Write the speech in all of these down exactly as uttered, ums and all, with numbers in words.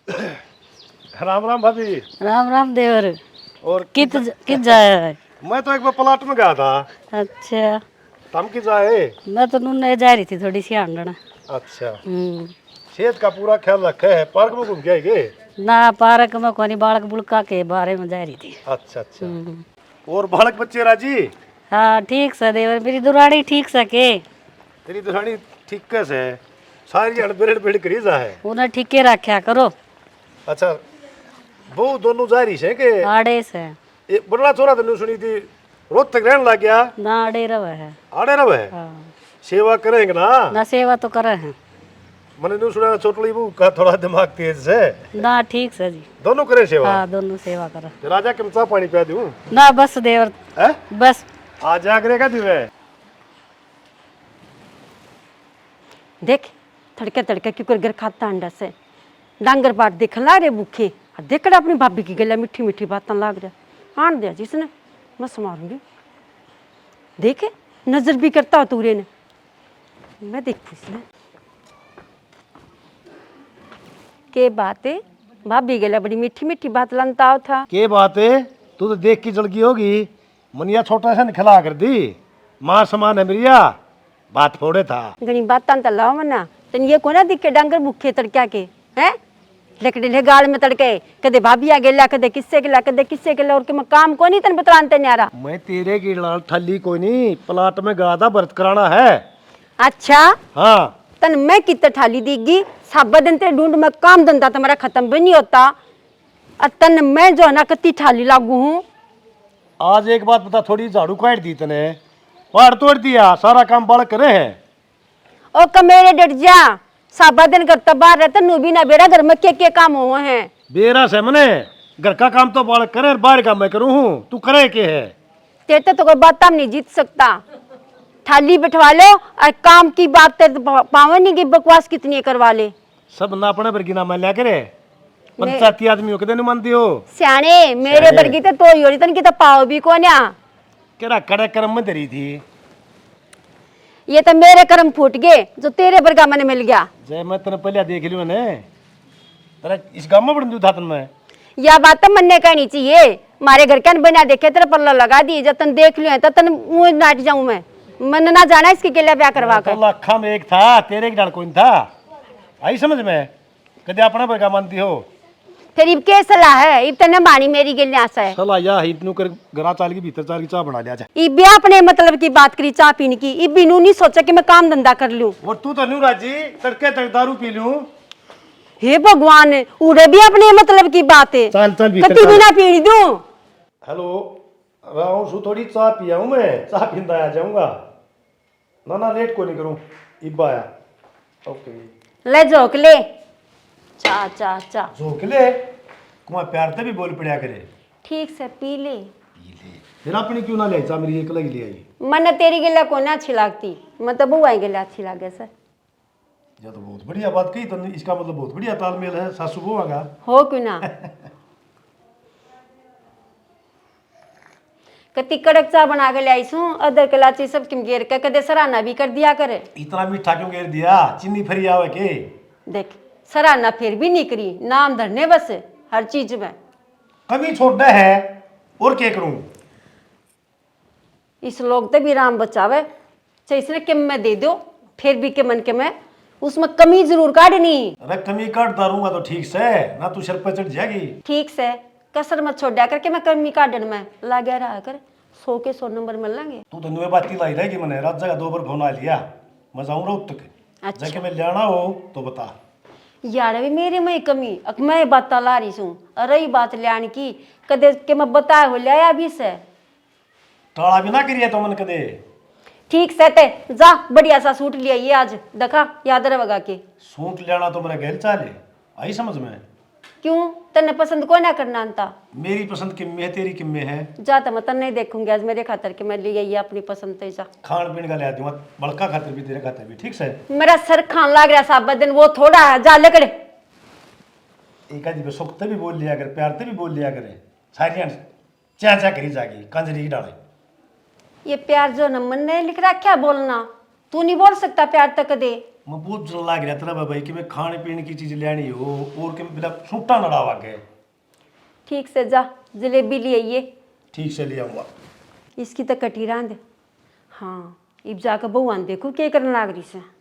राम राम भाभी। राम राम देवर। और कित ज-, कित जाया है? मैं तो एक बार प्लाट में गया था। अच्छा। तम की जाए? मैं तो नूने जा रही थी थोड़ी सी आंगन। अच्छा। हम्म। सेहत का पूरा ख्याल रखे है, पार्क में घूम के आई गए? ना, पार्क में कोनी, बालक बुलका के बारे में जा रही थी। अच्छा, अच्छा। हम्म। और बालक बच्चे राजी? हाँ, ठीक से देवर, मेरी दुरानी ठीक से के? तेरी दुरानी ठीक से, सारी हड़बेड़ हड़बेड़ करी जा है। उन्हें ठीक के रखा करो। अच्छा, बहू दोनों जा रही से के? आड़े से। ये बड़ा छोरा तन्ने सुनी थी, रोहतक रहने लग गया। ना, आड़े रवे है। आड़े रवे है? हाँ। सेवा करेंगे ना? ना, सेवा तो करे हैं। मैंने न्यू सुना, छोटली बहू का थोड़ा दिमाग तेज है। ना, ठीक से जी। दोनों करे सेवा? हाँ, दोनों सेवा करे। तो राजा के चाय पानी पिया दूं? ना, बस देवर। हैं? बस। आ जा करेगा दिवे। देख, तड़के तड़के क्यों कर घर खाता अंडा से। डांगर बाट देखन लाग रहे भूखे। और देखड़ा अपनी भाभी की गला मीठी मीठी बातां लाग रहा। आन दे जिसने, मैं समारूंगी। देखे, नजर भी करता हो तूरे ने। मैं देखूं इसने। के बात है? भाभी गला बड़ी मीठी मीठी बात लानता हो था। के बात है? तू तो देख के जल गई होगी। मनिया छोटा सा निकला कर दी। मां समान है मेरिया। बात फोड़े था। घणी बातां तो लाओ मना। तन ये कोना दिखे डांगर भूखे तड़क्या के? हैं? लकड़ी ले गाल में तड़के, कदे भाभी आ गेला, कदे किससे गेला, कदे किससे गेला, और के मैं काम कोनी तन बतलान ते न्यारा। मैं तेरे गेला ठाली कोनी, प्लाट में गया था, व्रत कराना है। अच्छा? हाँ। तन मैं कित ठाली दीगी, साबा दिन तेरे ढूंढ में काम धंधा तुम्हारा खत्म भी नहीं होता। और तन मैं जो है ना कत्ती ठाली लागू हूँ। आज एक बात बता, थोड़ी झाड़ू काट दी तने, पहाड़ तोड़ दिया, सारा काम बालक करे हैं। ओ कमेरे डट जा, साबा दिन घर तै बाहर रहते, नू भी ना बेरा घर में के के काम हुए हैं। बेरा से मने, घर का काम तो बालक करे, बाहर का मैं करूँ हूँ, तू करे के है? तेरे तो कोई बात हम नहीं जीत सकता। थाली बैठवा लो और काम की बात ते पा-, पावे नहीं कि बकवास कितनी करवा ले। सब ना अपने बरगी ना मैं लिया करे। मैं पंचायती आदमी हो, कदे नहीं मानती हो। सियाणे, मेरे सियाणे। बरगी ते तो ही हो रही, तन की तो पाव भी कोन्या। केड़ा कड़े कर्म में धरी थी? ये तो मेरे कर्म फूट गए, जो तेरे बरगा मने मिल गया। जय मैं तने पहले देख लियो ने, तेरा इस गांव में बड़न दूं था तन मैं। या बात तो मन्ने कहनी चाहिए, मारे घर के न बना देखे, तेरे पल्ला लगा दी, जब तन देख लियो तो तन मुंह नाट जाऊं मैं। मन ना जाना इसके गेल्या ब्याह करवा मैं तो कर। लाखा में एक था, तेरे एक डाल कोई था। आई समझ में? कदे अपना बरगा मानती हो? फिर इब के सलाह है? इब तन्ने मानी मेरी गेल्या से। सलाह या है, इब नू कर घरा चाल के भीतर चाल के चाय बना लिया जा। इब भी अपने मतलब की बात करी चाय पीने की, इब भी नू नहीं सोचा कि मैं काम धंधा कर लूं। और तू तो न्यू राजी, तड़के तक दारू पी लूं। हे भगवान, उड़े भी अपने मतलब की बात है। चल, चल भीतर कती चल। भी ना पीने दूं। हेलो, राहू सु थोड़ी चाय पियाऊं मैं, चाय पींदा आ जाऊंगा। ना, ना, लेट को नहीं करूं, इब्बा आया। ओके। ले झोंक ले। चा, चा, चा। झोंक ले, कुआं प्यार ते भी बोल पड़या करे। ठीक से पी ले। पी ले। फिर अपनी क्यों ना ले आई, चा मेरी एक लगी ले आई। मन्ने तेरी गेल्या कोन्या अच्छी लागती, मैं तो बुआ गेल्या अच्छी लागे से। या तो बहुत बढ़िया बात कही तन्ने, इसका मतलब बहुत बढ़िया तालमेल है सासू बुआ का। हो क्यों ना। कती कड़क चाय बना के ल्याई सूं, अदरक इलायची सब किम गेर के कदे सराहना भी कर दिया करे। इतना मीठा क्यों गेर दिया? चीनी फ्री आवे के? देख, सराहना फिर भी नहीं करी, नाम धरने बस हर चीज में। कमी छोड़ना है, और के करूं? इस लोग ते भी राम बचावे, चाहे इसने किम में दे दो, फिर भी के मन के में उसमें कमी जरूर काढ़नी। अरे कमी काटता रहूंगा तो ठीक से, ना तू सिर पे चढ़ जाएगी। ठीक से, कसर मत छोड़ा करके मैं कमी काटन में लाग्या रहा कर, सौ के सौ नंबर मिल लेंगे। तू तो नुए बाती लाई रहेगी, मैंने राजा का दो बार फोन आ लिया, मैं जाऊं रोहतक। अच्छा। जाके मैं लेना हो तो बता। यार भी मेरे में ही कमी, अक मैं बात ला रही सूं, अरे ही बात ल्याण की, कदे के मैं बताया हो ल्याया भी से। टाला भी ना करिए तो मन कदे। ठीक से ते जा, बढ़िया सा सूट ले आइए आज, देखा याद रहेगा के। सूट लेना तो मेरा गैल चाल है, आई समझ में? क्यों, तन्ने पसंद कोई ना करना आंता? मेरी पसंद किम्मे है, तेरी किम्मे है? जा तो मैं तन्ने ही देखूंगी आज, मेरे खातर के मैं ले आई अपनी पसंद ते जा। खान पीन का ले दूंगा, बड़का खातर भी, तेरे खातर भी, ठीक से? मेरा सर खान लाग रहा साबत दिन, वो थोड़ा है, जा लकड़े। एक आदमी सुख ते भी बोल लिया कर, प्यार ते भी बोल लिया करे, सारियां च्या च्या करी जागी, कंजरी की डाले। ये प्यार जो न मन ने लिख रखा बोलना। तू नहीं बोल सकता प्यार तक दे। मैं बूझण लाग रहा तेरा भाई कि मैं खाने पीने की चीज लेनी हो और कि मेरा सूटा ना लावा के। ठीक से जा, जलेबी ले आइए। ठीक से ले आऊंगा। इसकी तो कटी रांद। हाँ, इब जाके बहू आन देखो के करने लाग रही से।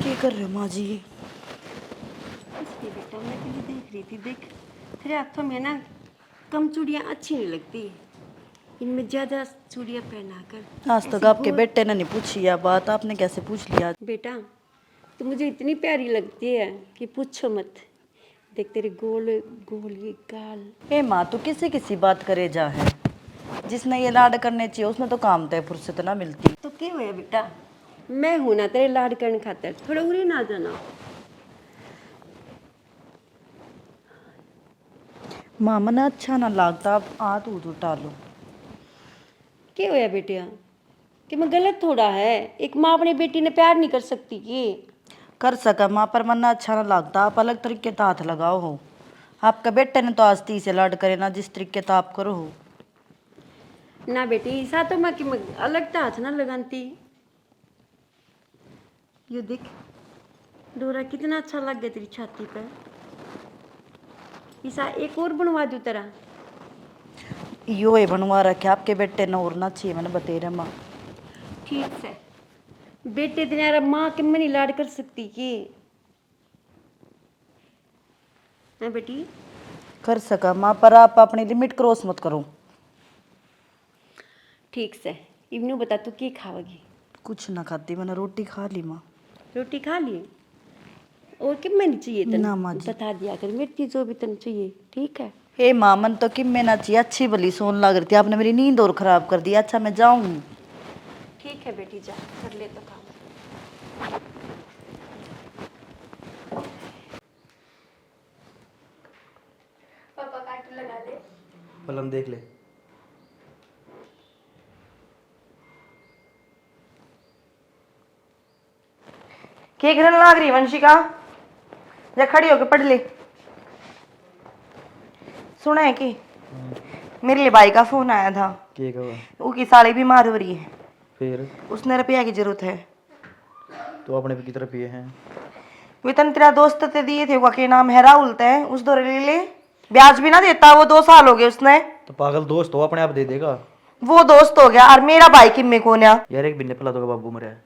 क्या कर रहे हो माँ जी? इसकी बेटा, मैं तुझे देख रही थी। देख, तेरे हाथों में ना कम चूड़ियाँ अच्छी नहीं लगती, इनमें ज्यादा चूड़ियाँ पहना कर। आज तक ऐसी आपके गोर- बेटे ने नहीं पूछी यह बात, आपने कैसे पूछ लिया? बेटा, तू मुझे इतनी प्यारी लगती है कि पूछो मत। देख तेरे गोल गोल ये गाल। ए माँ, तू किसी किसी बात करे जा है? जिसने ये लाड करने चाहिए, उसने तो काम तय फुर्सत ना मिलती। तो क्या होया बेटा, मैं हूं ना तेरे लाड करने खातर, थोड़ा उरे ना जाना। माँ, मन्ने अच्छा ना लागता, आप हाथ उठ उठा लो। के होया बेटिया, कि मैं गलत थोड़ा है? एक माँ अपनी बेटी ने प्यार नहीं कर सकती कि? कर सका माँ, पर मन्ने अच्छा ना लागता, आप अलग तरीके तै हाथ लगाओ हो। आपके बेटे ने तो आज तीस लाड करे ना, जिस तरीके तै आप करो हो। ना बेटी, इसा तो मैं कि मैं अलग तै हाथ ना लगाती। यो देख, डोरा कितना अच्छा लग गया तेरी छाती पे। इसा एक और बनवा दूं तेरा? यो ही बनवा रखे आपके बेटे ने, और ना चाहिए मैंने बतेरे माँ। ठीक से, बेटे दिन यार माँ के मन ही लाड कर सकती के? हैं बेटी? कर सका माँ, पर आप अपनी लिमिट क्रॉस मत करो। ठीक से, इब न्यू बता, तू के खावेगी? कुछ ना खाती, मैंने रोटी खा ली माँ। रोटी खा ली? और किम्मे नहीं चाहिए तन्ने? ना माँ जी। बता दिया कर मेरी, जो भी तन्ने चाहिए, ठीक है? हे माँ, मन तो किम्मे ना चाहिए, अच्छी भली सोन लाग रही थी, आपने मेरी नींद और खराब कर दी। अच्छा, मैं जाऊँ। ठीक है बेटी, जा, कर ले तो काम। पापा, कार्टून लगा ले। फिल्म देख ले। के करन लाग रही वंशिका? जा खड़ी होके पढ़ ले। सुना है कि मेरे लिए भाई का फोन आया था। के कहा? उसकी साली बीमार हो रही है। फिर? उसने रुपया की जरूरत है। तो अपने भी कितने रुपये हैं? वे तन तेरा दोस्त ते दिए थे, उसका के नाम है, राहुल ते, उस दो ले ले। ब्याज भी ना देता वो, दो साल हो गए उसने। तो पागल दोस्त हो, अपने आप दे देगा। वो दोस्त हो गया, और मेरा भाई किम्मे कौन है? यार, एक बिन्ने फैला दोगा बाबू मरे,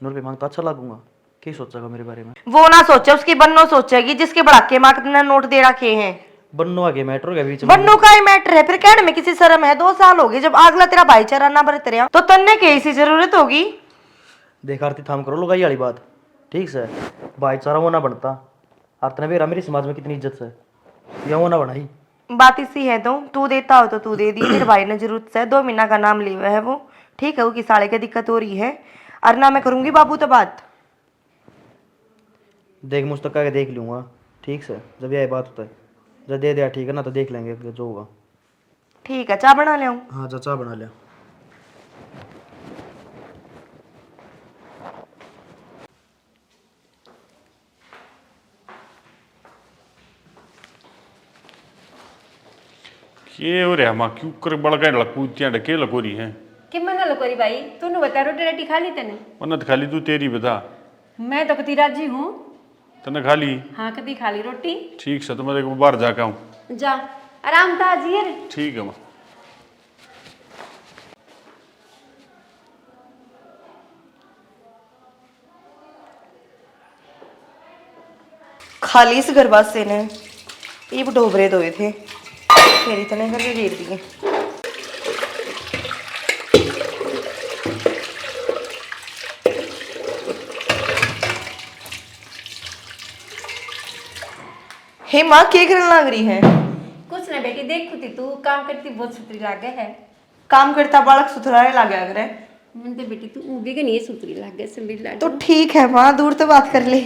नौ रुपये मांगता अच्छा लागूंगा, के सोचेगा मेरे बारे में? वो ना सोचे, उसकी बन्नो सोचेगी, जिसके बड़ाके माँ ने नोट दे रखे हैं। बन्नो आगे मैटर हो गया बीच में। बन्नो का ही मैटर है, फिर कहने में किसी शर्म है? दो साल हो गए, जब आगला तेरा भाईचारा ना बरत रहा, तो तन्ने के इसी जरूरत होगी? देख आरती, थाम करो लुगाई वाली बात, ठीक से? भाईचारा वो ना बनता। और तने बेरा मेरी समाज में कितनी इज्जत से, या वो ना बनाई। बात इसी है तो, तू देता हो तो तू दे दी, तेरे भाई ने जरूरत से, दो महीना का नाम लिया है वो, ठीक है, उसकी साले के दिक्कत हो रही है, और ना मैं करूँगी बाबू तो बात। देख, मुझ तक आके देख लूँगा, ठीक से, जब यही बात होता है, जब दे दिया ठीक है ना, तो देख लेंगे आगे जो होगा। ठीक है, चाय बना ले। हाँ, जा, चाय बना ले। के हो रहा माँ? क्यों कर बड़का लकूतियां डके लकोरी है? कि मना लकोरी भाई, तूने बता, रोटी राटी खा ली तने? मन्नत खा ली, तू तेरी बता। मैं तो कती राजी हूँ। तने खा ली? हाँ, कती खा ली रोटी। ठीक से, तो मैं देखो बाहर जाके आऊँ। जा, आराम था आज ये। ठीक है माँ। खाली इस घर वास्ते ने इब डोबरे धोए थे, फिर इतने करके गिर दिए। हे माँ, के करने लाग रही है? कुछ ना बेटी, देखू थी तू काम करती बहुत सुथरी लागे है। काम करता बालक सुथरा ही लाग्या करे। मन तो बेटी तू ऊभी के नहीं सुथरी लागे से मेरी लाडो। तो ठीक है माँ, दूर तो बात कर ले।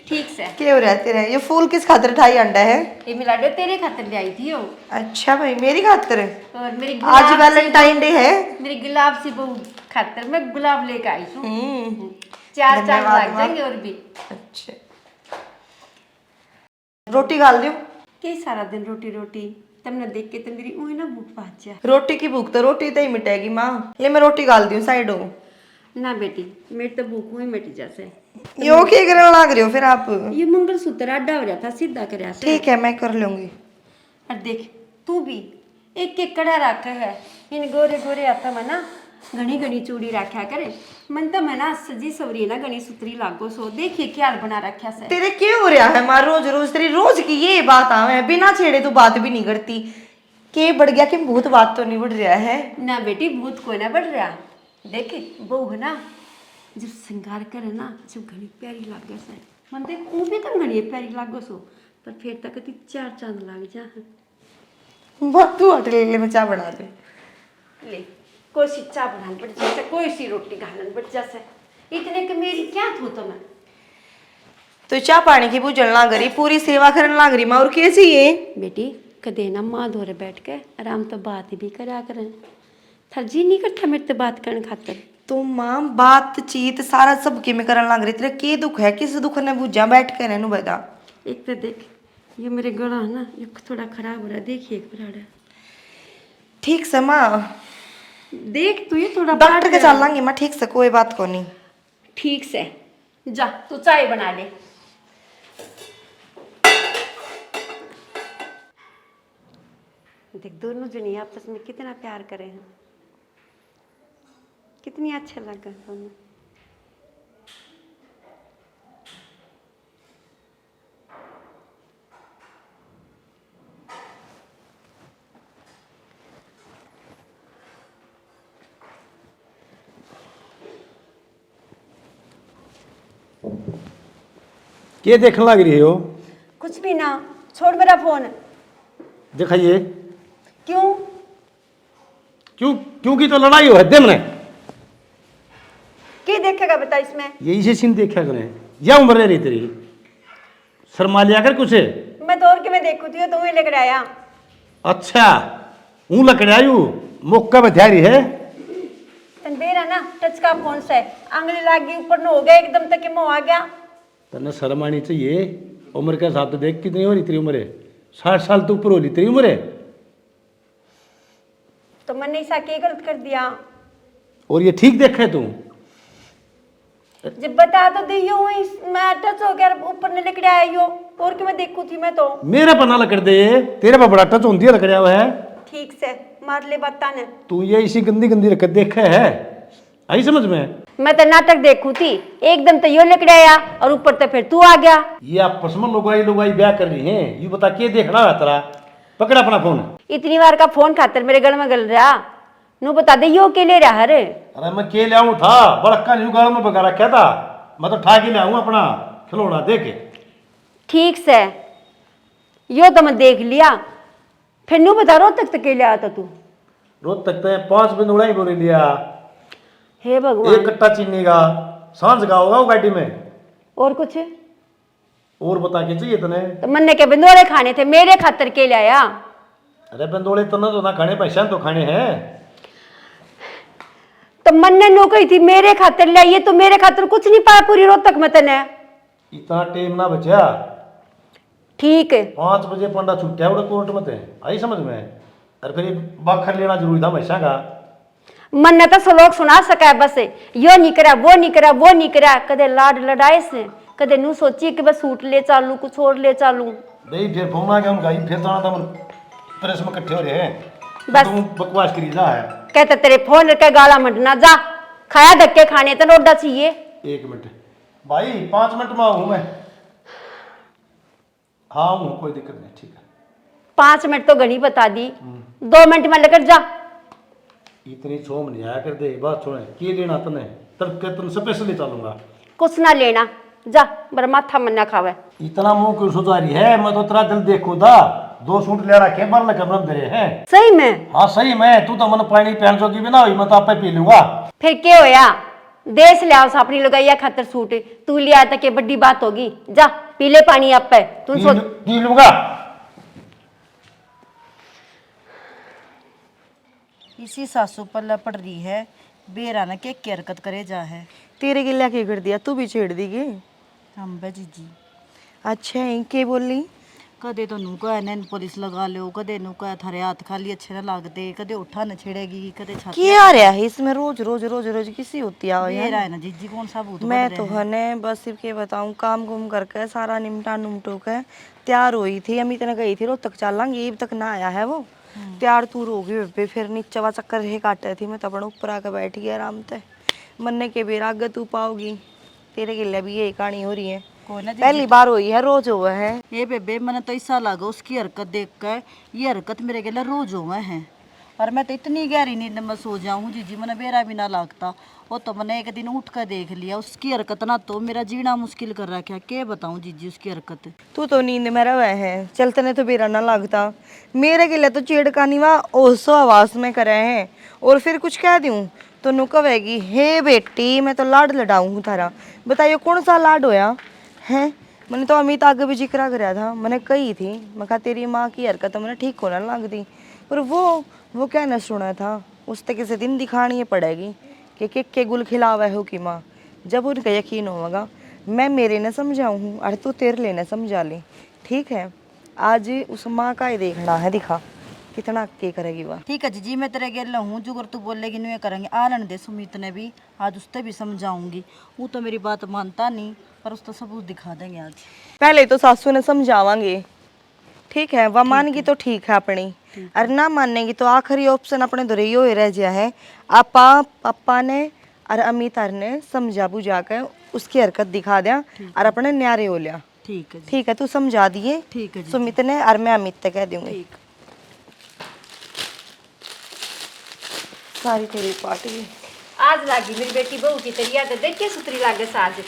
ठीक से। के हो रहा तेरे? ये फूल किस खातर ठाई अंडा है? ये मेरी लाडो तेरे खातर ले आई थी हो। अच्छा भाई, मेरी खातर? और मेरी आज गुलाब सी Valentine Day है। मेरी गुलाब सी बहू खातर मैं गुलाब लेके आई हूँ। हम्म। चार चांद धन्यवाद लग माँ। जाएंगे और भी। अच्छा। रोटी घाल दूं? के सारा दिन रोटी रोटी, तमने देख के तो मेरी ऊँई ना भूख भाज जा। रोटी की भूख तो रोटी ते ही मिटेगी माँ। ले मैं रोटी घाल दूं side हो। ना बेटी, मेरी तो भूख ऊँई मिट जा से। यो के करने लाग रहे हो फिर आप? ये मंगलसूत्र आडा हो रहा था, सीधा करया से। ठीक है, मैं कर लूंगी। और देख, तू भी एक एक कड़ा रखे है। इन गोरे गोरे हाथों में ना घनी घनी चूड़ी रखा करे। मन तो मैं ना सजी सवरी ना घनी सुथरी लागो सो। देखिए क्या हाल बना रखा से। तेरे के हो रहा है माँ? रोज रोज तेरी रोज की ये बात आवे है, बिना छेड़े तू बात भी नहीं करती। के बढ़ गया कि भूत बात तो नहीं बढ़ रहा है? ना बेटी, भूत कोई ना बढ़ रहा। देख, बहू है ना, जब श्रृंगार करे ना, जब घनी प्यारी लागे से। मन देख, ऊँ भी तुम घनी प्यारी लागो सो, पर फिर तक ती चार चांद लाग जा। बहुत तू हट ले, ले, मैं चाय बना दे। ले, कोई सी चाय बनान पड़ जा से, कोई सी रोटी घालन पड़ जा से। इतने के मेरी क्या थू तुम्हें? तो चाय पानी की बुझन लाग रही, पूरी सेवा करन लाग रही माँ, और के चाहिए? बेटी, कदे ना माँ धोरे बैठ के आराम तो बात भी करा करें। थार जी नहीं करता मेरे ते बात करन खातर? तो माँ, बातचीत सारा सब के मैं करन लाग रही, तेरे के दुख है, किस दुख ने बुझा बैठ के रहनू बता। एक तो देख, ये मेरे गला है ना, ये थोड़ा खराब हो रहा है, देखिए एक बार आड़ा। ठीक से माँ। देख तू ये थोड़ा डॉक्टर के पाट चल लांगी माँ, ठीक से, कोई बात को नहीं। ठीक से, जा तू चाय बना ले। देख दोनों जनी आपस में कितना प्यार करे हैं, कितनी अच्छे लगे दोनों। के देखने लग रही हो? कुछ भी ना, छोड़ मेरा फोन। दिखाइए। क्यों? क्यों, क्योंकि तो लड़ाई हो हद्दे मने। के देखेगा बता इसमें? ये इसे सीन देखा करें। या उम्र रह रही तेरी, शर्मा लिया कर कुछ। मैं तो और के मैं देखू थी, तू ही लेकर आया। अच्छा, हूँ लकड़ आयु, मौका पे ध्यारी है। तन बेरा ना, टच का फोन से, आंगली लाग गई, ऊपर न हो गया, एकदम तक के मुंह आ गया। तन्ने शर्म आनी चाहिए, उम्र के हिसाब से देख कितनी हो रही तेरी उम्र है, साठ साल तो ऊपर हो ली तेरी उम्र है। तो मैंने ऐसा के गलत कर दिया? और ये ठीक देखे तू? जब बता तो दियो, मैं टच हो गया, ऊपर ने लिकड़ आया यो, और कि मैं देखू थी मैं तो। मेरे पर ना लकड़ दे, तेरे पर बड़ा टच होंदी है, लकड़या हुआ है। ठीक से, मार ले बाता ने। तू ये इसी गंदी गंदी हरकत देखे है, आई समझ में? मैं तो नाटक देखू थी, एकदम तो यो लिकड़ आया और ऊपर तो फिर तू आ गया। ये आपस में लुगाई लुगाई ब्याह कर रही हैं, यू बता के देखना है तेरा? पकड़ अपना फोन। इतनी बार का फोन खातर मेरे गल में गल रहा, नू बता दे यो के ले रहा है रे? अरे मैं के ले आऊं था, बड़का न्यू गल में बगा रखा था, मैं तो ठा के ले आऊं अपना खिलौना दे के। ठीक से, यो तो मैं देख लिया, फिर नू बता रोहतक तक के ले आया था तू? रोहतक तक पांच बिंदुड़ा ही बोले लिया। हे भगवान। एक कट्टा चीनी का, सांझ का होगा वो गाड़ी में। और कुछ? और बता के चाहिए तने? तो मन्ने के बिंदोले खाने थे, मेरे खातर के लाया? अरे बिंदोले तन्ने तो ना खाने, भैंसा तो खाने हैं। तो मन्ने नो कही थी मेरे खातर ले, ये तो मेरे खातर कुछ नहीं पाया पूरी रोहतक में तने। इतना टेम ना बचा। ठीक है। पाँच बजे पंडा छुट्टिया उड़े कोर्ट में ते, आई समझ में? अरे फिर ये बाखर लेना जरूरी था हमेशा का। मन्ने तो श्लोक सुना सकै बस, यो नहीं करा, वो नहीं करा, वो नहीं करा। कदे लाड लड़ाए से, कदे नू सोची कि बस सूट ले चालू, कुछ और ले चालू। नहीं, फिर फोन आ गया उनका, फिर जाना था मन प्रेस में इकट्ठे हो रहे हैं। बस। तुम बकवास करी जा है। कहते तेरे फोन के गाला मंडना, जा खाया धक्के खाने तो नोडा चाहिए। एक मिनट भाई, पाँच मिनट में आऊँ मैं। हाँ हूँ, कोई दिक्कत नहीं, ठीक है। पाँच मिनट तो घणी बता दी, हम्म। दो मिनट में लेकर जा। इतनी छोम नहीं आया कर दे, बात सुने, के लेना तने? तड़के तन स्पेशल ले चलूंगा। कुछ ना लेना, जा, मेरा माथा मन्ना खावे। इतना मुंह क्यों सुधारी है? मैं तो तेरा दिल देखूं था, दो सूट ले रखे, बरन के बरन दे रहे हैं। सही में? हाँ सही में, तू तो मन पानी पहन जोगी भी ना हुई, मैं तो आपे पी लूंगा। फिर के होया? देश ले आओ अपनी लुगाइया खातर सूट, तू ले आया तो के बड़ी बात होगी? जा पी ले पानी आप पे, तू पी सो लू-, पी लूंगा। इसी सासू पल्ला पड़ रही है, बेरा न के, के हरकत करे जा है। तेरे गिल्ला के कर दिया, तू भी छेड़ दी के? हम बे जीजी। अच्छा है, के बोली? कदे तो नू कहे नैन पॉलिश लगा लो, कदे नू कहे थारे हाथ खाली अच्छे ना लागते, कदे ओठा न छिड़ेगी, कदे छाती क्या आ रहा है इसमें? रोज रोज रोज रोज किसी होती आओ यार। बेरा है ना जीजी, कौन सा भूत मैं भर तो रहे हैं? हने बस सिर्फ के बताऊं, काम कुम करके सारा निमटा नुमटो के तैयार हुई थी, अमित ने गई थी रोहतक चालांगे, इब तक ना आया है वो। हम्म। तैयार तूर हो गई बेबे, फिर नीचे वा चक्कर रहे काटे थी, मैं तो अपने ऊपर आके बैठ गई आराम से। मन्ने के बेरा आगे तू पाओगी, तेरे गिल्ले भी यही कहानी हो रही है। कोई ना जीजी। पहली बार हुई है, रोज हुआ है। ये बेबे, मने तो ऐसा लगा उसकी हरकत देख कर, ये हरकत मेरे गिल्ले रोज हुआ है। और मैं तो इतनी गहरी नींद में सो जाऊँ जीजी, मने बेरा भी ना लागता। वो तो मने एक दिन उठ कर देख लिया, उसकी हरकत ना तो मेरा जीना मुश्किल कर रखा। के बताऊँ जीजी उसकी हरकत। तू तो नींद में रहे है, चल तने तो बेरा ना लागता। मेरे गिल्ले तो छेड़खानी वा ओसो आवाज में करे है, और फिर कुछ कह दूं तो नू कहेगी, "हे बेटी, मैं तो लाड लडाऊं हूँ थारा।" बताइयो कौन सा लाड होया है? मैंने तो अमित आगे भी जिक्रा करया था, मैंने कही थी, मैं कहा, "तेरी माँ की हरकत मैंने ठीक होना लगती।" पर वो वो क्या न सुना था, उस तक किसी दिन दिखानी ही पड़ेगी कि के के गुल खिलावे हो कि माँ। जब उनका यकीन होगा, मैं मेरे ने समझाऊँ हूँ और तू तेरे ले ने समझा ले। ठीक है, आज उस माँ का ही देखना है, दिखा कितना के करेगी वह। ठीक है जीजी, मैं तेरे गेल हूँ, जुगर तू बोलेगी न्यू करेंगे। आलन दे सुमित ने भी, आज उसते भी समझाऊंगी। वो तो मेरी बात मानता नहीं, पर उसका सबूत दिखा देंगे आज। पहले तो सासू ने समझावांगे, ठीक है, वह मान गई तो ठीक है अपनी, ठीक है। और ना मानेगी तो आखिरी ऑप्शन अपने धोरे यो ही रह गया है, आपा पापा ने और अमित हर ने समझा बुझा के उसकी हरकत दिखा दिया ठीक और है। अपने न्यारे हो लिया। ठीक है जी। ठीक है, तू समझा दिए ठीक है जी। सुमित ने, और मैं अमित तक कह दूंगी। ठीक। सारी तेरी पार्टी। आज लागी मेरी बेटी बहू की तरिया, तो देख के सुथरी लागे साज।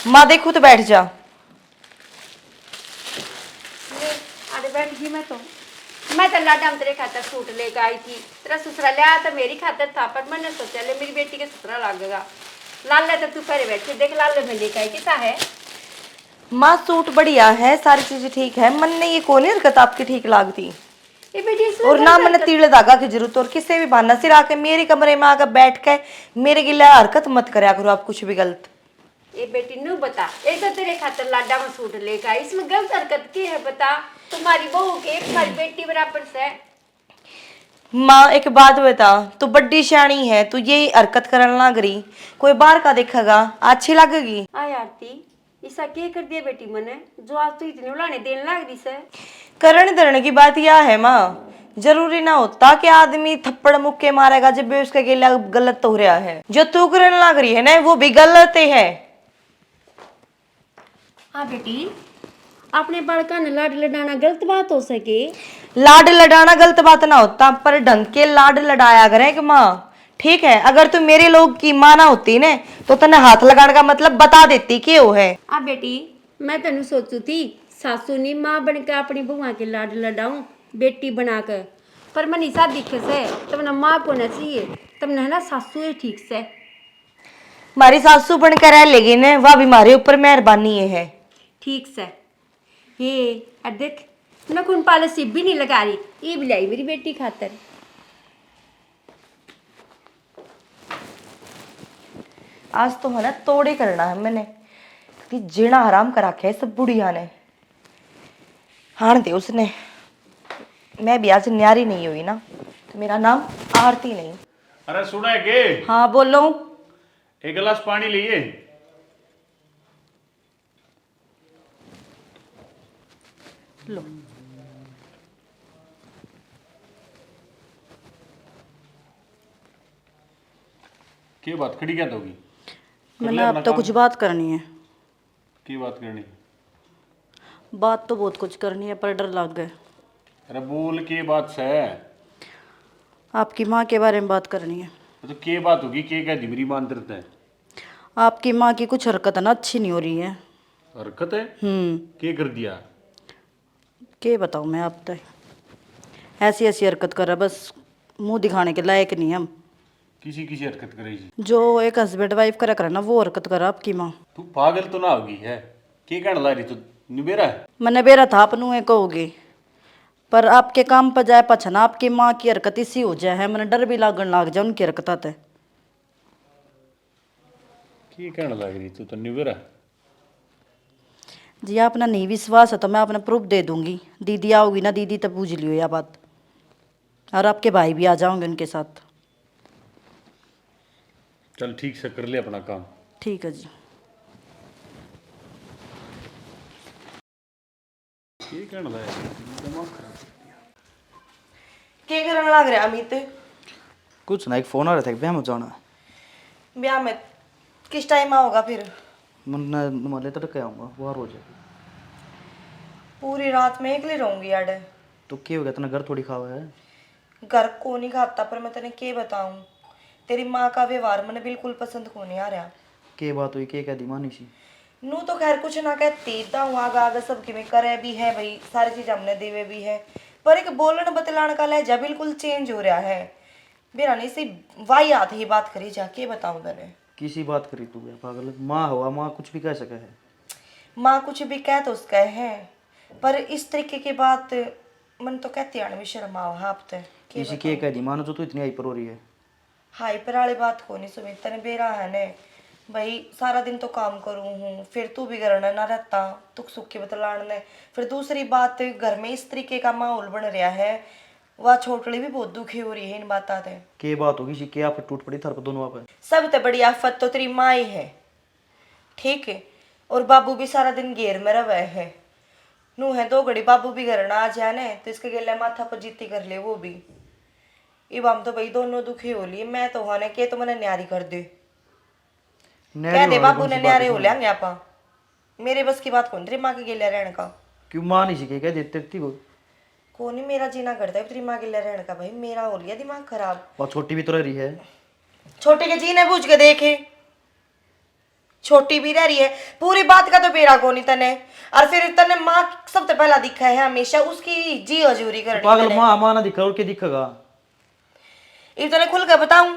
माँ देखू तो बैठ जा। ले, आड़े बैठ गई मैं तो। मैं तो लाडा में तेरे खातर सूट लेके आई थी। तेरा ससुरा ले आया तो मेरी खातर था, पर मैंने सोचा ले मेरी बेटी के सुथरा लागेगा। लाले तो तू पहले बैठे देख, लाले में लेके आई किसा है। माँ सूट बढ़िया है, सारी चीजें ठीक है, मन ने ये कौन हरकत आपकी ठीक लागती? ये बेटी इसमें और ना कौन सा मैंने हरकत? तीले धागा की जरूरत, और किसी भी बहाना सिर आके मेरे कमरे में आके बैठ के मेरे गिला हरकत मत करया करो आप कुछ भी गलत। ए बेटी, नू बता, एक तो तेरे खातर लाडा में सूट लेकर आई, इसमें गलत हरकत के है बता? तुम्हारी बहू के एक हमारी बेटी बराबर से। माँ, एक बात बता, तू बड्डी स्याणी है, तू ये हरकत करन लाग रही, कोई बाहर का देखेगा, अच्छी लगेगी? आय आरती, इसा के कर दिया बेटी मने, जो आज तू इतनी उलाने देन लाग रही से? करण धरण की बात या है माँ, जरूरी ना होता कि आदमी थप्पड़ मुक्के मारेगा जब भी उसके गेला गलत हो रहा है। जो तू करन लाग रही है ना, वो भी गलत ही है। हाँ बेटी, अपने बालका ने लाड लडाना गलत बात हो सके? लाड लडाना गलत बात ना होता, पर ढंग के लाड लडाया करे कि माँ, ठीक है, अगर तू मेरे लोग की माँ ना होती ने, तो तन्ने हाथ लगाने का मतलब बता देती के हो है। आ बेटी, मैं तन्नू सोचू थी, सासू नी माँ बन के अपनी बहुआ के लाड लडाऊं, बेटी बना के, पर मन ऐसा दिखे से, तमने माँ को ना चाहिए, तमने है ना सासू ही ठीक से। मारी सासू बन के रह लेगी ने, वह भी मारे ऊपर मेहरबानी है। ठीक से। ये, अब देख, मैं कौन पाले सिप भी नहीं लगा रही, ये भी लाई मेरी बेटी खातर। आज तो है ना तोड़े करना है मैंने, कि जीना हराम कर रखे है सब बुढ़िया ने। हाण दे उसने। मैं भी आज न्यारी नहीं हुई ना, तो मेरा नाम आरती नहीं। अरे सुना है के? हाँ, बोलो। एक गिलास पानी लिए। लो। के बात खड़ी क्या होगी? मैंने आप तो कुछ बात करनी है। की बात करनी? बात तो बहुत कुछ करनी है, पर डर लग गए। अरे बोल, के बात से? आपकी माँ के बारे में बात करनी है। तो के बात होगी, के कह दी मेरी माँ ने तेरे तै? आपकी माँ की कुछ हरकत ना अच्छी नहीं हो रही है। हरकत है? हम्म। के कर दिया? के बताऊँ मैं आप तै, ऐसी ऐसी हरकत करे, बस मुंह दिखाने के लायक नहीं हम। किसी किसी हरकत करे जी? जो एक हस्बैंड वाइफ करा करे ना, वो हरकत करे आपकी माँ। तू पागल तो ना होगी है? के कहने ला रही तू? निबेरा है? मैंने बेरा था आप नू ये कहोगे, पर आपके काम पर जाए पाछा ना आपकी माँ की हरकत इसी हो जाए है, मैंने डर भी लागण लाग जाए उनकी हरकत तै। की कहने लग रही तू तो निबेरा? जी, आपने नहीं विश्वास है तो मैं आपने प्रूफ दे दूंगी। दीदी आओगी ना, दीदी तब पूछ लियो या बात, और आपके भाई भी आ जाओगे उनके साथ। चल ठीक से कर ले अपना काम। ठीक है जी। ये कहने लगा यार, दिमाग खराब कर दिया। के करन लाग रहा अमित? कुछ ना, एक फोन आ रहा था, एक ब्याह में जाना। ब्याह में किस टाइम आओगा फिर? मैं नमाले तड़के आऊंगा, बारह बजे। पूरी रात में एकली रहूंगी यार। तो के हो गया, तने घर थोड़ी खावा है? घर को नहीं खाता, पर मैं तने के बताऊं, तेरी माँ का व्यवहार मने बिल्कुल पसंद को नहीं आ रहा। के बात हुई, के कह दी मानी सी? नू तो खैर कुछ ना कहती, इतना हूँ आगा आगा सब किमें करे भी है भाई, सारी चीज हमने देवे भी है, पर एक बोलण बतलाण का लहजा बिल्कुल चेंज हो रहा है। बेरा नहीं सी वाई हाथ ही बात करी जा, के बताऊं तने। किसी बात करी तू है पागल, माँ हवा, माँ कुछ भी कह सके है। माँ कुछ भी कह तो उसका है, पर इस तरीके की बात मन तो कहती आने में शर्म आवा है आप तै। के किसी के बताऊं? कह दी मानो जो तू इतनी हाइपर हो रही है। हाइपर वाली बात को नहीं सुमित, तने बेरा है ने भाई, सारा दिन तो काम करूँ हूँ, फिर तू भी घर ना रहता, दुख सुख की बतलाण ने। फिर दूसरी बात, घर में इस तरीके का माहौल बन रहा है, वह छोटली भी बहुत दुखी हो रही है इन बातों से। के बात होगी सी, के आफत टूट पड़ी थारे पे दोनों आप? सबसे बड़ी आफत तो तेरी माँ ही है, ठीक है, और बाबू भी सारा दिन घेर में रहे है। नू है दो घड़ी बाबू भी घर ना आ जाए ने, तो इसके गेले माथा पर जीती कर ले वो भी। इब हम तो भाई दोनों दुखी हो लिए। मैं तो हाने के तो मैंने न्यारी कर दे। न्यारी कह दे होने बाबू कौन ने सी बात न्यारे है हो इसमें? लेंगे आपा। मेरे बस की बात कौन तेरी माँ के गेले रहने का। क्यों माँ नहीं सीखे, कह दे तेरी को। कोनी, मेरा जीना करता है तेरी माँ के गेले रहने का भाई, मेरा हो लिया दिमाग खराब। और छोटी भी तो रह रही है। छोटी के जी ने बूझ के देखे, छोटी भी रह रही है, पूरी बात का तो बेरा कोनी तने। और फिर तने माँ सबसे पहला दिखा है हमेशा, उसकी जी हजूरी करनी पागल तने। माँ, माँ ना दिखा और के दिखेगा? इब तने खुल के बताऊं?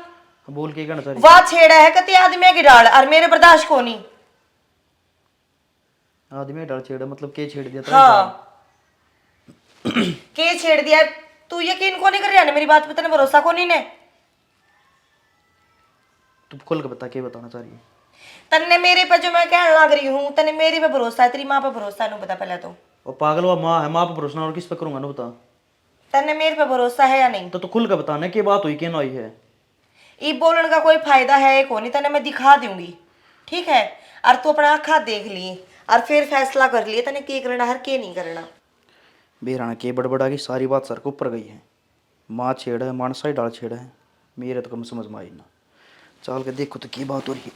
बोल के कहना चाह रही? वाह छेड़ा है कति आदमी की डाल, और मेरे बर्दाश्त कोनी। आदमी डाल छेड़ा मतलब के छेड़ दिया तने? हाँ। के छेड़ दिया? तू यकीन कोनी कर रहा ना मेरी बात पे, तने भरोसा कोनी ने? तू खुल के बता, के बताना चाह रही है? तन्ने मेरे पे जो मैं कहने लग रही हूँ, तन्ने मेरे पे भरोसा है, तेरी माँ पे भरोसा है, नू बता पहले तो। ओ पागल, वो माँ है, माँ पे भरोसा ना और किस पे करूंगा, नू बता। तन्ने मेरे पे भरोसा है या नहीं? तो तू खुल के बता ना, के बात हुई, के ना हुई है? इब बोलण का कोई फायदा है कोनी, तन्ने मैं दिखा दूंगी, ठीक है? और तू अपना आँखा देख ली और फिर फैसला कर लिए तन्ने के करना है, के नहीं करना। बेरा ने के बड़बड़ा की सारी बात सर के ऊपर गई है। माँ छेड़ है, मानसा ही डाल छेड़ है, मेरे तो कम समझ में आई ना। चाल के देखो तो की बात हो रही है।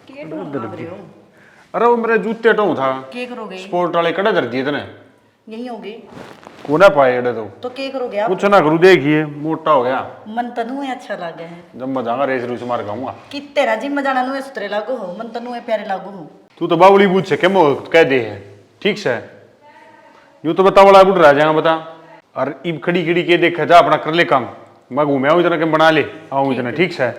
के ढूंढ लाग रहे हो? अरे वो मेरे जूते टों था। के करोगे? स्पोर्ट वाले कड़े धर दिए तने। यही होगे। कोना पाए एड़े तो। तो के करोगे आप? कुछ ना करूँ, देखिए मोटा हो गया। मन तनु ही अच्छा लागे है। जब मैं जाऊंगा रेस रूस मार खाऊंगा। कि तेरा जिम में जाना नुए सुतरे लागो हो, मन तनु है प्यारे लागो हो। तू तो बावली बूझ सके, मैं कह दे है, ठीक से। यूं तो बता वाला बुढ़ रह जाएगा, बता। और इब खड़ी खड़ी के देखे जा, अपना कर ले काम। मैं घूमे आऊँ इतना के बना ले, आऊँ इतना, ठीक से।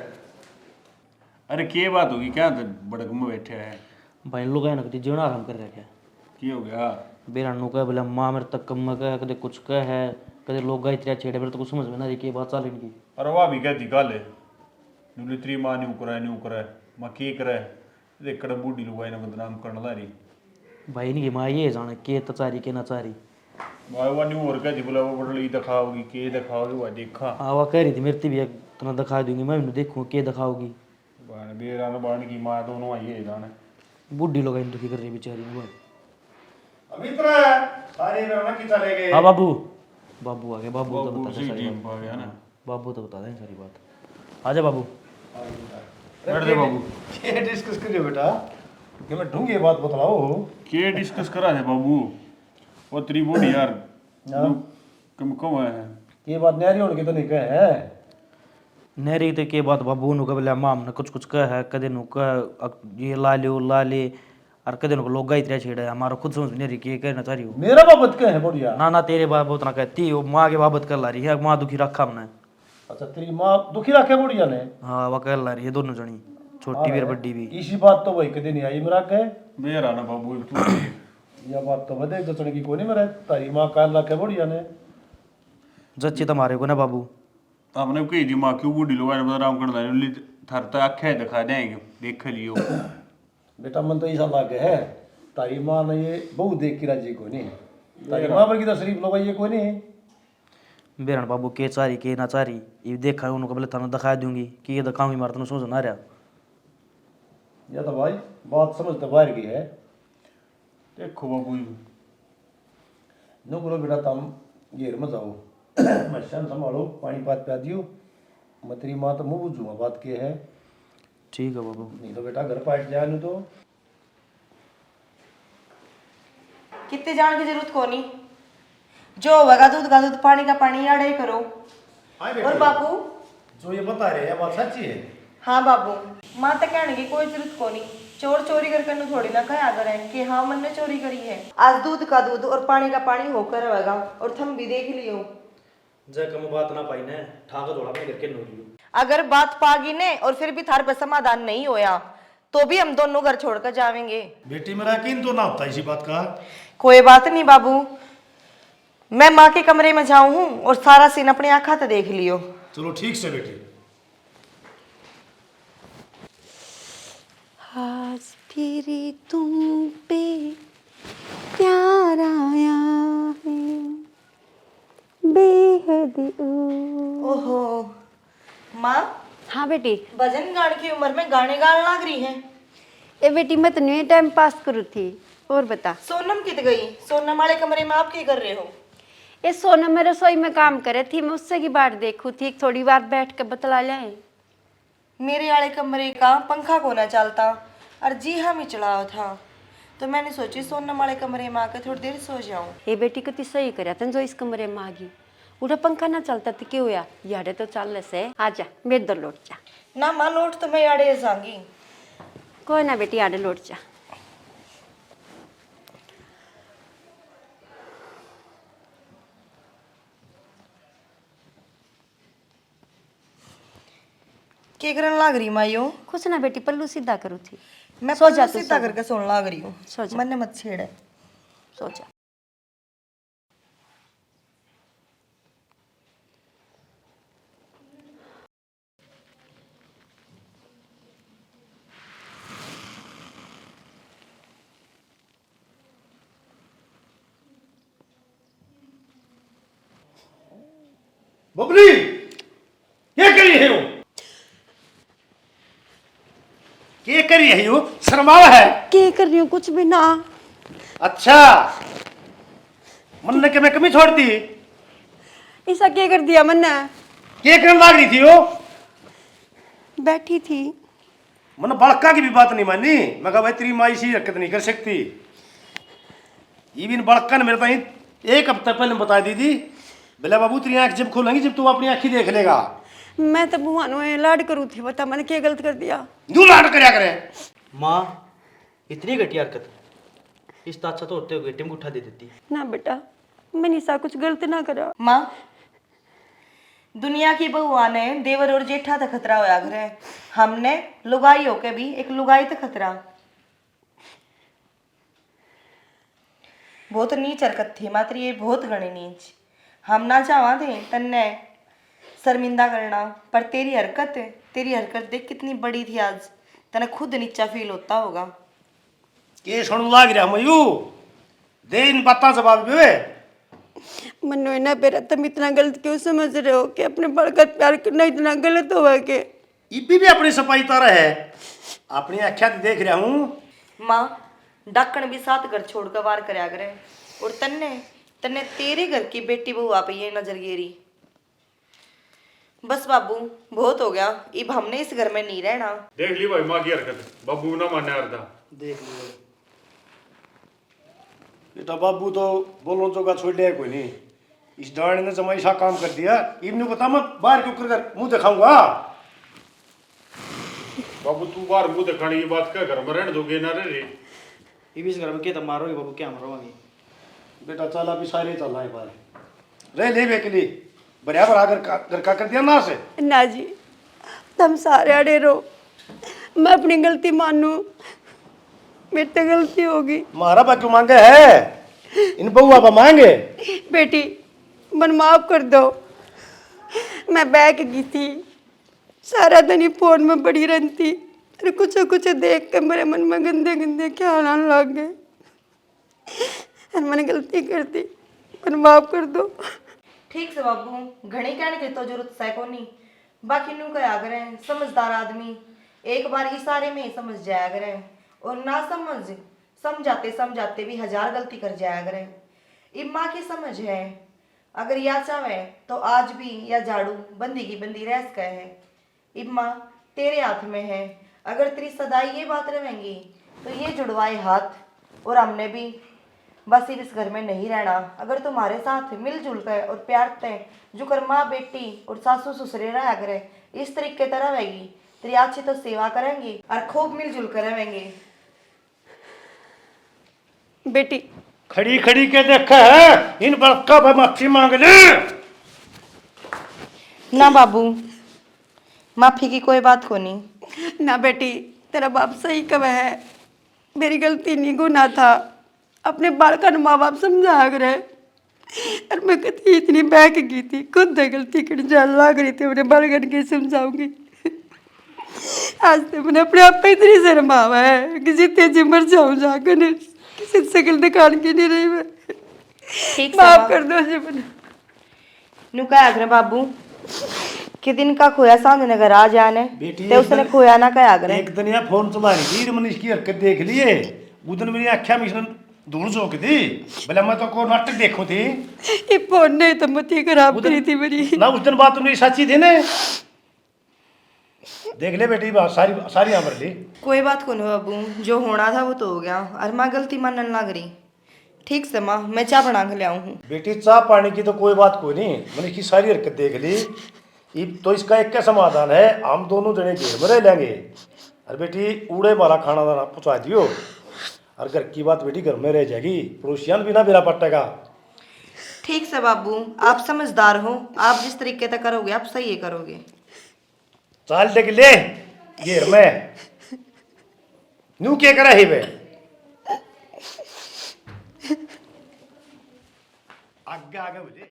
अरे के बात होगी, क्या बड़क में बैठे है? भाई लोग हैं ना, कभी जीना आराम कर रखे। की हो गया? बेरा नू कह बोले, माँ मेरे तक कम कह, कदे कुछ कह है, कदे लोग इतरिया छेड़े, मेरे तो कुछ समझ में ना रही, के बात चल इनकी। अरे वाह भी कहती गल है, बोले तेरी माँ न्यू करे, न्यू करे, माँ के करे, देख कड़े बूढ़ी लुगाई ने बदनाम करने ला रही। भाई, इनकी माँ ये जाने के तो चारी के ना चारी। भाई, वो न्यू और क्या थी, बोला, वो बटली दिखाओगी, के दिखाओगी, वो देखा। हाँ, वो कह रही थी, मेरे ते भी एक तना दिखा दूंगी, मैं भी देखूँ के दिखाओगी। बाण, बेरा न बाण की माँ दोनों आई है जाने। बूढ़ी लोग दुखी कर रही बेचारी ने, भाई। अभी इतना है, सारे बेरा ना कितना ले गए। हाँ बाबू, बाबू आ गए, बाबू तो बाबू बता दे सही सारी time बात। पे आ गया ना। हाँ, बाबू तो बता दें सारी बात। आजा बाबू। बैठ दे बाबू। के डिस्कस करियो बेटा, कि मैं ढूंढी बात बतलाओ। के डिस्कस करा है बाबू? वो तेरी बूढ़ी यार, हाँ। जो कम कम है। ये बात न्यारी होने की तो नहीं कहे है। न्यारी तो के बात बाबू, नु कबले माँ हमने कुछ कुछ कह है, कदे नु कह, अक-, ये ला लियो, ला ले, और कदे नु लोग गाई तेरे छेड़े, हमारा खुद समझ नहीं रही के कहना चाह रही हो। मेरा बाबत कह है बुढ़िया? ना, ना, तेरे बाबत ना कहती, वो माँ के बाबत कर ला रही है, माँ दुखी रखा हमने। अच्छा, तेरी माँ दुखी रखे बुढ़िया ने? हाँ, वो कर ला रही है दोनों जनी, छोटी भी और अरे, बड़ी भी। इसी बात तो भाई कदे नहीं आई मेरा के। मेरा ना बाबू, तू यह बात तो बदे जचने की कोनी मेरे, तारी माँ काल रखे बुढ़िया ने। जच्ची तो मारे को ना बाबू। आपने कही थी माँ क्यों बूढ़ी लोग आराम करना है, थार तो आखे दिखा देंगे, देख लियो। बेटा, मन तो ऐसा लागे है, तारी माँ ने ये बहू देख के राजी कोनी। तारी माँ पर की तो शरीफ लोग ये कोनी। बेरण बाबू के चारी के ना चारी, ये देखा उनको पहले थाने दिखा दूंगी कि ये दिखाऊंगी मारे, तने समझ ना रहा। या तो भाई बात समझ तो बाहर की है। देखो बाबू जी। नो करो बेटा, तम घेर में जाओ। मच्छर संभालो, पानी पात प्या दियो। मैं तेरी माँ तो मुँह बुझूंगा बात के है। ठीक है बाबू। नहीं तो बेटा घर पाट जाए, नहीं तो। कितने जान की जरूरत कोनी। जो होगा दूध का दूध, पानी का पानी, याडे ही करो। हाँ बेटी। और बाबू? जो ये बता रहे हैं, बात सच्ची है? हाँ बाबू, माँ तो कहने की कोई जरूरत कोनी। चोर चोरी करके नु थोड़ी ना कहा करे कि हाँ, मन्ने चोरी करी है। आज दूध का दूध और पानी का पानी होकर रहेगा, और थम भी देख लियो। जय कम बात ना पाई ने, ठाक धोला अपने घर के नोरियो। अगर बात पागी ने और फिर भी थार पे समाधान नहीं होया, तो भी हम दोनों घर छोड़कर जावेंगे। बेटी, मेरा यकीन तो ना होता इसी बात का। कोई बात नहीं बाबू, मैं माँ के कमरे में जाऊँ हूँ और सारा सीन अपनी आँखा ते देख लियो। चलो ठीक से बेटी। आज फिर तुम पे प्यार आया है, बेहद ऊ- ओहो, माँ। हाँ बेटी। भजन गान की उम्र में गाने गान लाग रही है। ए बेटी, मैं तो न्यू टाइम पास करूँ थी। और बता। सोनम कित गई? सोनम वाले कमरे में आप क्या कर रहे हो? ए सोनम, मैं रसोई में काम करे थी, मैं उससे की बाट देखूँ थी, थोड़ी बार बैठ के बतला ले। मेरे आले कमरे का पंखा कोना चलता और जी हाँ मिचड़ाव था, तो मैंने सोची सोनम वाले कमरे में आके थोड़ी देर सो जाऊं। ए बेटी, कति सही करया तन जो इस कमरे में आ गई। उड़ा पंखा ना चलता तो के होया, याडे तो चल से। आजा, मेरे दो लोट जा। ना माँ, लोट तो मैं याडे जाऊंगी। कोई ना बेटी, आडे लोट जा। के करन लाग रही माँ यो? कुछ ना बेटी, पल्लू सीधा करू थी। मैं सो पल्लू जा तू, सीधा सो जा। करके सोन लाग रही हूँ। सो जा। मन्ने मत छेड़े। सो जा। बबली, के करी है यो? के करी है यो? शर्मावा है? के कर रही हूँ? कुछ भी ना। अच्छा, मन्ने के मैं कमी छोड़ दी? इसा के कर दिया मन्ने? के करन लाग रही थी यो? बैठी थी। मन्ने बालका की भी बात नहीं मानी। मैं कहा, भाई, तेरी माँ इसी हरकत नहीं कर सकती। ये भी इन बालका ने मेरे ताई एक हफ्ता पहले बता दी थी, बोले, बाबू, तेरी आँख जब खोलेंगी, जब तू अपनी आँखी देख लेगा। मैं तो बुआ नु लाड करू थी, बता मैंने क्या गलत कर दिया? न्यू लाड करया करे। माँ, इतनी घटिया हरकत, इससे अच्छा तो होते हुए टीम उठा दे देती। ना बेटा, मैंने ऐसा कुछ गलत ना करा। माँ, दुनिया की बहुआ ने देवर और जेठा तै खतरा होया करे, हमने लुगाई होके भी एक लुगाई तै खतरा। बहुत नीच हरकत थी माँ तेरी, ये बहुत घणी नीच। हम ना चाहवा थे तन्ने शर्मिंदा करना, पर तेरी हरकत, तेरी हरकत देख कितनी बड़ी थी आज, तन्ने खुद नीचा फील होता होगा। के सुन लाग रहा मयू? दे इन बातां जवाब बे। मन्नू इन्हें बेरा तुम इतना गलत क्यों समझ रहे हो कि अपने बालक का प्यार करना इतना गलत होगा के? इब्बी भी अपनी सफाई तारा है, अपनी आख्या तो देख रहा हूँ। माँ, डाकण भी सात घर छोड़ के वार करया करे, और तन्ने, तन्ने तेरे घर की बेटी बहू आप ये नजर गेरी। बस बाबू, बहुत हो गया, इब हमने इस घर में नहीं रहना। देख ली भाई माँ की हरकत, बाबू ना माने अर्धा। देख ली। बेटा, बाबू तो बोलण जोगा छोड़ लिया कोई नहीं। इस डाणे ने जमा ऐसा काम कर दिया, इब न्यू बता मैं बाहर क्यों कर मुंह दिखाऊंगा? बाबू, तू बाहर मुंह दिखाने की बात क्या, घर में रहने दोगे ना रे? इब इस घर में के तो मारोगे बाबू, क्या मारोगे? बेटा, चल अभी सारे चल आए बाहर। रह ले बेकली, बढ़िया भरा घर का, घर का कर दिया नाश। ना जी, तुम सारे अड़े रहो, मैं अपनी गलती मानू, मेरे ते गलती होगी। मारा बा क्यों मांगे है? इन बहुआ बा मांगे। बेटी, मन माफ कर दो, मैं बहक गई थी, सारा दिन ही फोन में पड़ी रहती, और कुछ कुछ देख के मेरे मन में गंदे गंदे ख्याल आने लग गए। अर मैंने गलती कर दी, मैंने माफ कर दो। ठीक से बाबू, घणी कहने की तो जरूरत सै कोनी। बाकी नू कहा करें, समझदार आदमी एक बार इशारे में ही समझ जाया करें, और ना समझ समझाते समझाते भी हजार गलती कर जाया करें। इब माँ की समझ है, अगर या चाहे तो आज भी या झाड़ू बंदी की बंदी रह सके है। इब माँ, तेरे हाथ में है। अगर तेरी सदाई ये बात रहेंगी, तो ये जुड़वाए हाथ और हमने भी बस इब इस घर में नहीं रहना। अगर तुम्हारे साथ मिलजुल कर और प्यार तय जुकर माँ बेटी और सासू ससुरे रहा करे, इस तरीके तरह रहेगी, तेरी अच्छी तो सेवा करेंगे और खूब मिलजुल कर रहेंगे। बेटी। खड़ी खड़ी के देखे है, इन बड़का भाई माफी मांग ले। ना बाबू, माफी की कोई बात कोनी। ना बेटी, तेरा बाप सही कहे है, मेरी गलती नहीं, गुनाह था। अपने बालका ने माँ बाप समझाया करे। और मैं कती इतनी बहक गई थी, खुद गलती कर जान लाग रही थी, अपने बालकन के समझाऊंगी। आज तो मैंने अपने आप पे इतनी शर्म आवा है कि जितने जी मर जाऊं जाकर किसी शक्ल दिखाने की नहीं रही मैं। ठीक से माफ बाबू। कर दो जी मैंने। न्यू कहा करे बाबू कि दिन का खोया सांझ ने घर आ जाने, बेटी, ते एक उसने दिन, खोया ना कहा करे। एक दिन यह फोन चला रही थी, मैंने इसकी हरकत देख लिए। उस दिन मेरी आख्या में इसने धूल झोंक दी। बोले, मैं तो को नाटक देखूं थी। ये फोन ने तो मती खराब उस दिन, करी थी मेरी। ना, उस दिन बात तो मेरी साची थी ने। देख ले बेटी, बात सारी, सारी यहाँ भर ली। कोई बात कोनी बाबू, जो होना था वो तो हो गया। और माँ गलती मानन लाग रही। ठीक से माँ, मैं चाय बना के ले आऊँ हूँ। बेटी, चाय पानी की तो कोई बात कोनी, मैंने इसकी सारी हरकत देख ली। इब तो इसका एक क्या समाधान है, हम दोनों जने घेर में रह लेंगे। अरे बेटी, उड़े मारा खाना दाना पहुँचा दियो। और घर की बात बेटी घर में रह जाएगी, पड़ोसियां भी ना बेरा पटेगा। ठीक से बाबू, आप समझदार हो, आप जिस तरीके से करोगे, आप सही ही करोगे। चाल देख ले, घेर में। न्यू के करा है बे? आगे, आगे हो ले।